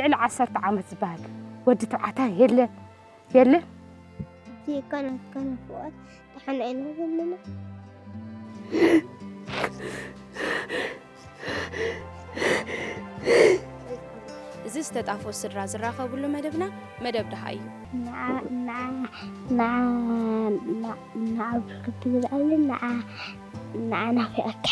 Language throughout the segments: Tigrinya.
ልዕሊ ዓሰርተ ዓመት ዝበሃል ወዲ ተባዕታይ የለን፣ የለን። ዜጋና ከነፍቆት ደሓን ኣይና ዘለና። እዚ ዝተጣፎ ስድራ ዝራኸብሉ መደብና መደብ ደሃ እዩ። ንዓ ብርክት ትግዝኣሉ ንዓ ናፊቐካ።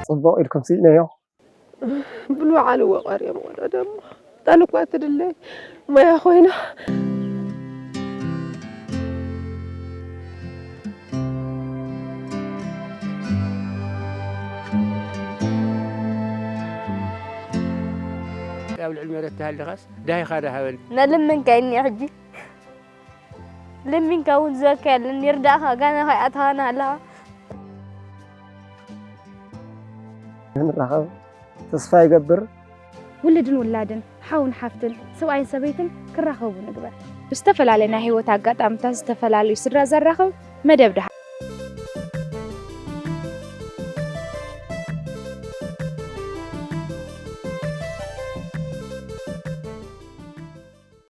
ጽቡቕ ኢልኩም ስኢነዮ። ብልባዓል እወ ቀርዮም ወረደ እሞ እጣን እኳ ትድለይ ሞያ ኮይና። ኣብ ልዕሊ መሬት ተሃሊኻስ ዳሂኻ ዳሃበኒ። ነልምን ከይኒ ሕጂ ልሚንካ እውን ዝበካ የለን ይርዳእኻ ጋና ከይኣተኻና ኣለኻ። ንራኸብ ተስፋ ይገብር። ውልድን ውላድን፣ ሓውን ሓፍትን፣ ሰብኣይን ሰበይትን ክራኸቡ ንግበር። ብዝተፈላለየ ናይ ህይወት ኣጋጣምታት ዝተፈላለዩ ስድራ ዘራኽብ መደብ ደሃ።